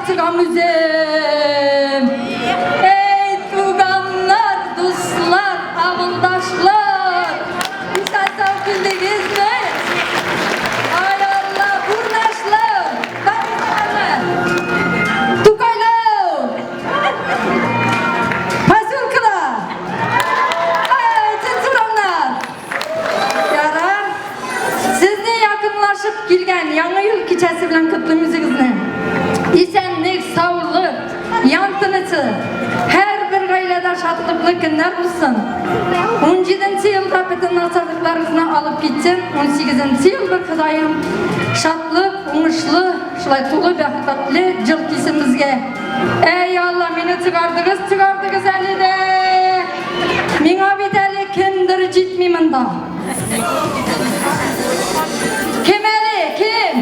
чыгам үзем. Эй, туганнар, дуслар, авылдашлар! Исән-сау килдегезме? Ай Алла, бурнашлар! Барыгызмы? Тукайлау! Поселкада! Ай, цензурамнар! Ярар. Сезне якынлашып килгән Яңа ел кичәсе белән котлыйм үзегезне. Исәнлек, саулык, ян тынычы, һәрбер гаиләдә шатлыклы көннәр булсын. 17 елда бөтен начарлыкларыгызны алып китсен, 18 ел бер Ходаем шатлык, уңышлы, шулай тулы бәхетле ел килсен безгә. Әй Алла, мине чыгардыгыз, чыгардыгыз әле дә. Миңа бит әле кемдер җитми монда. Кем әле? Кем?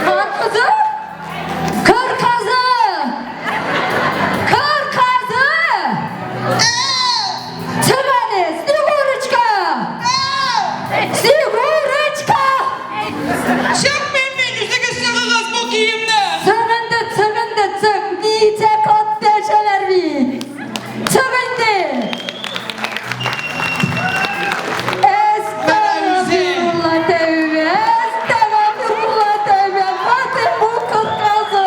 Кар кызы? Кыр казы! Кыр казы! Чык әле, Снегурочка! Снегурочка! Чыкмыйм мин, үзегез чыгыгыз бу киемне! Чык инде, чык инде, чык! Ничә кат дәшәләр бит! Чык инде! Әстәгъфирулла тәүбә, әстәгъфирулла тәүбә, Фатих бу кыз казы!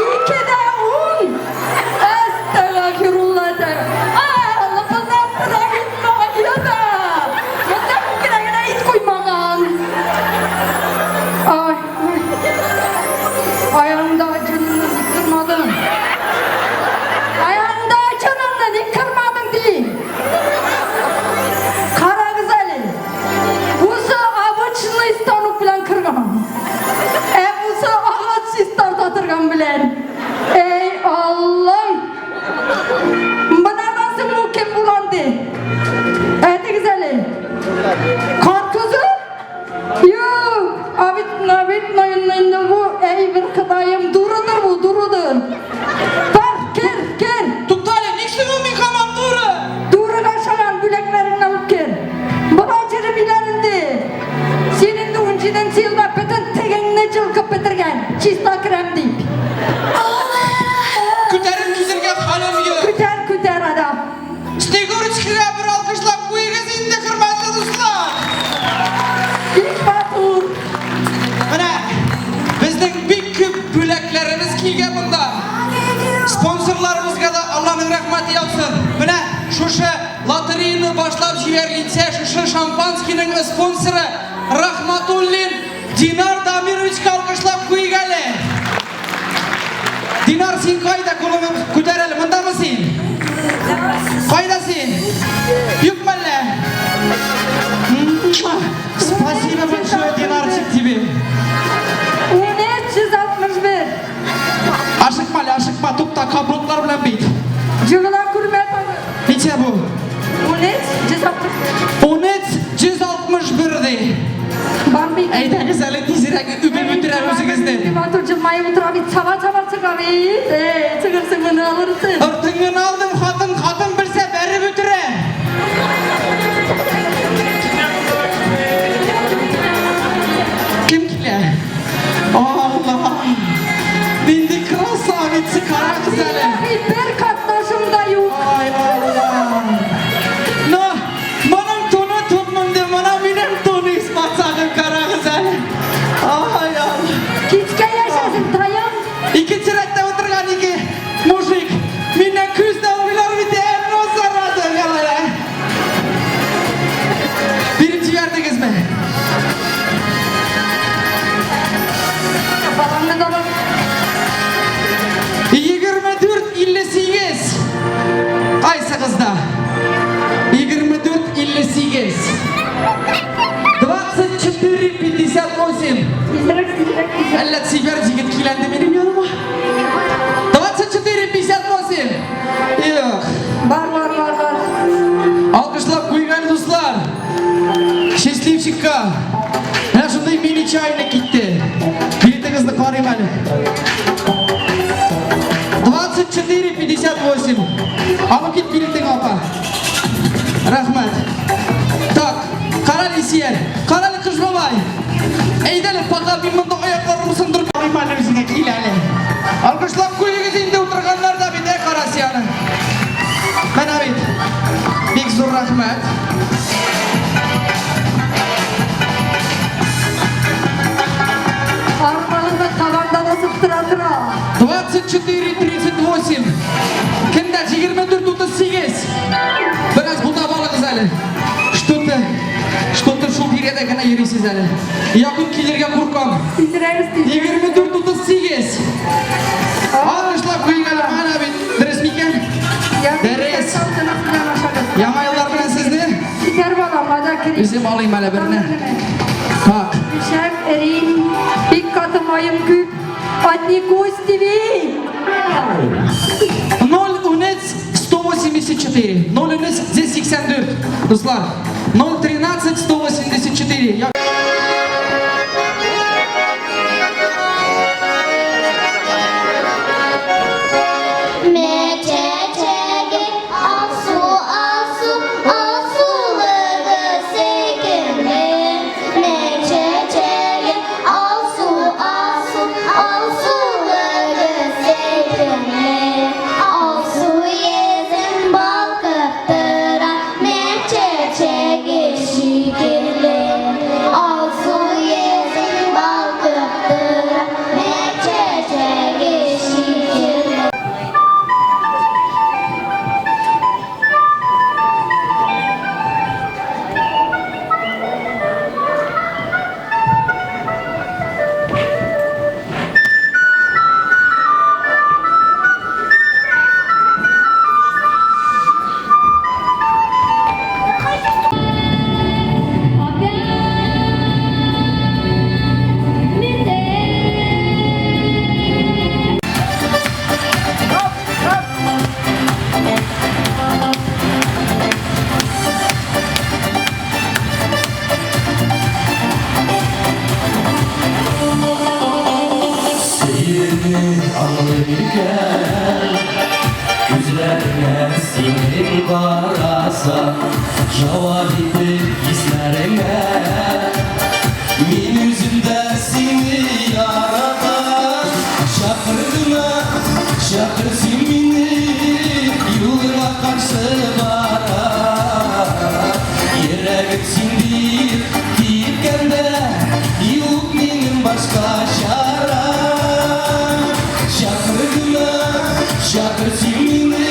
Ике дә ун! Әстәгъфирулла тәүбә! А, лыпылдап тора бит моңа да! Монда күкрәгенә ит куймаган! Ай, аягымда җонымны ник кырмадың? Аягымда җонымны ник кырмадың ди? Карагыз әле. Бусы обычный станок белән кырган. Ә бусы агач чистарта торган белән. Эй, Аллам! Монардан соң бу кем булган ди? Әйтегез әле. Кар кызы? Юк, а бит, а бит, инде бу әйбер Ходаем дурыдыр бу, дурыдыр. Бар, кер, кер. Туктале, ник соң ул мин һаман дуры? Дурыга ошаган бүләкләреңне алып кер. Болай черемиләр инде. Син инде унҗиденче елда бөтен тегеңне җылкып бетергән, чиста керәм дип. Күтәреп китергә хәлем юк. Күтәр, күтәр, адам. Снегурочкага бер алкышлап куегыз инде, хөрмәтле дуслар! Бик матур. Менә безнең бик күп бүләкләребез килгән монда. Спонсорларыбызга да Алланың рәхмәте яусын. Менә шушы лотереяны башлап җибәргәнчә, шушы шампанскийның спонсоры Рахматуллин Динар Дамировичка алкышлап куйыйк әле. Динар, син кайда? Кулыңны күтәр әле, мондамы син? Кайда син? Юк мәллә? Спасибо большое, Динарчик, тебе. 1361. Ашыкма әле, ашыкма, тукта, каблуклар белән бит. Җыгыла күрмә тагы. Ничә бу? 1361. 1361 ди. Бар бит. Әйдәгез әле тизрәк үбеп үтерәм үзегезне. Матур җылмаеп утыра бит, чаба-чаба чыга бит. Эй, чыгырсың моны алырсың. Ыртыңны алдым, хатын, хатын белсә бәреп үтерә. Кем килә? Алла! Нинди красавица, карагыз әле. Бер катнашым да юк. Ай, Алла! Но, моның туны тунмын ди, моны минем туны исматсагын карагыз әле. Ай, Алла! Кичкә яшәсен, таян. Икенче рәттә утырган ике мужик миннән күз дә алмыйлар бит, ә, ну зараза, галая. Биреп җибәрдегезме? Балаңны да бар. 24.58. Кайсыгызда? 24.58. 24.58. Тизрәк, тизрәк, тизрәк. Әллә чибәр егет киләнде минем яныма. 24.58. Юк. Бар, бар, бар, бар. Алкышлап куйыйк әле, дуслар. Счастливчикка. Менә шундый мини чайник китте. Билетыгызны карыйм әле. 24.58. Алып кит билетыңны, апа. Рәхмәт. Так, карале, Сиер. Карале, Кыш бабай. Әйдәле, пока мин монда аякларымны сындырып карыйм әле. йөрисез әле. Якын килергә куркам. Тизрәк, тизрәк. 24.38. Алкышлап куйыйк әле, менә бит. Дөрес микән? Дөрес. Яңа еллар белән сезне. Китәр балам, ада керик. Үзем алыйм әле берне. Так. Шәп, эри, бик каты маем күп. Одни кости бит. 013 184. 013 здесь 84. Дуслар. 013 184. Я... Мәчәчәге алсу, алсу, алсулыгы сөйкемле. Мәчәчәге алсу, алсу, алсулыгы сөйкемле. Алсу йөзен балкып тора, мәчәчәге шикелле. Алсу йөзен балкып тора, мәчәчәге шикелле. Сөюне аңлый икән Күзләреңә синең карасам Җавап итеп хисләреңә Мин үзем дә сине яратам Чакыр гына, чакыр син мине Юлыңа каршы барам Йөрәгем син дип типкәндә Юк минем башка чарам Чакыр гына, чакыр син мине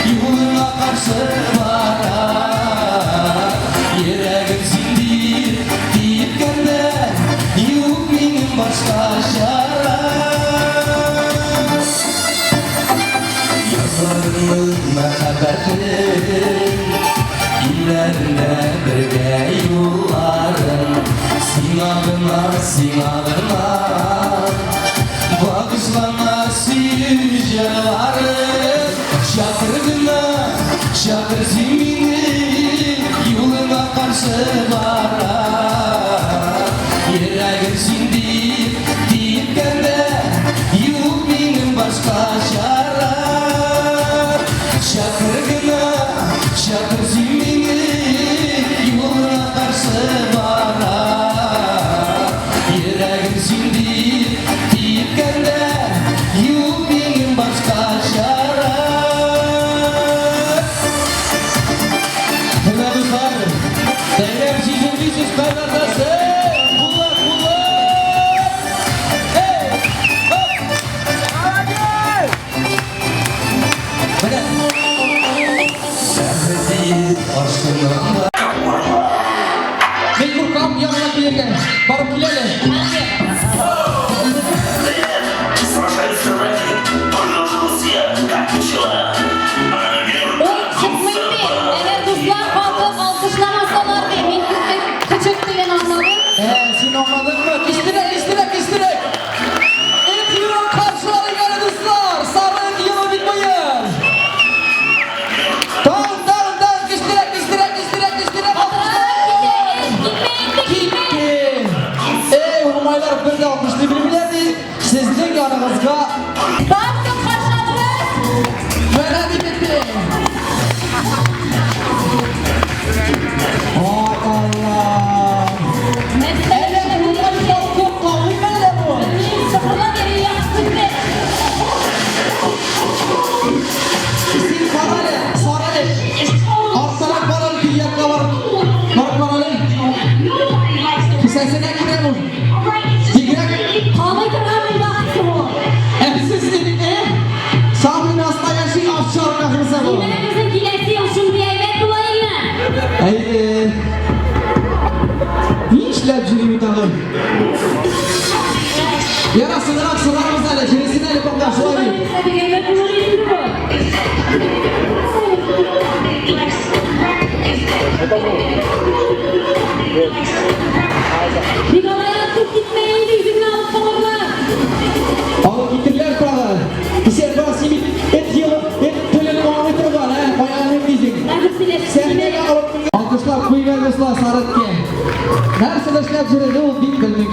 Юлыңа каршы барам Йөрәгем син дип типкәндә Юк минем башка чарам Язларының мәхәббәтен Илләрендә бергә юлларын Сиңа гына, сиңа гына Багышлана сөю җырлары Чакыр гына, чакыр син мине Юлыңа каршы барам Йөрәгем син дип типкәндә Юк минем башка чарам Чакыр гына, чакыр син мине Юлыңа каршы барам Йөрәгем син дип типкәндә Юк минем башка чарам Менә дуслар, бәйрәм сизелмисез кайнатасы. Куллар, куллар! Эй! Хоп! Менә. Бәхет ашкынында Мин куркам янына килергә. Барып кил әле. Сражаются ради, пожалуйста, как пчела. Ой, чыкмый бит. Әгәр дуслар калкып алкышламасалар ди, мин көчек дигән аңладым. Ә, син аңладыңмы? Кечтерәк, кечтерәк, кечтерәк. Эт юрын каршыларың әле, дуслар. Сарык елы бит быел. Тан, тан, тан, кечтерәк, кечтерәк, кечтерәк, кечтерәк. Китте. Эй, Умайлар бер дә алкышлый белмиләр ди. Сезнең яныгызга Барлык каршыларыбыз. менә дип китте. Ай, Алла. Әллә Умай балкып калмый әллә бу? Сыфырлап йөри яхшы. Син кара әле, сара әле. Арттарак бар әле, тирәккә бар. Барып кара әле. Кесәсенә керә бу. Бигрәк Калмый торган булмаган бу. Ә сез э? Самый настоящий овчарка ахрысы бу. Димәк, безнең киләсе ел шундый әйбәт була инде. Әйе. инде. Яра, соңрак сорарбыз әле, җөресен әле пока, шулай бит. Бик алай артык китмә инде, үзеңне алып калырлар. Алып китерләр тагы. Исән бар, син бит эт елы, эт телен аңлый торган, ә? Каян дисең? Хәзер сөйләшеп Сәхнәгә алып менгән. Алкышлап куйган дуслар Сарыткә. Нәрсә эшләп йөрде ул бик белмим.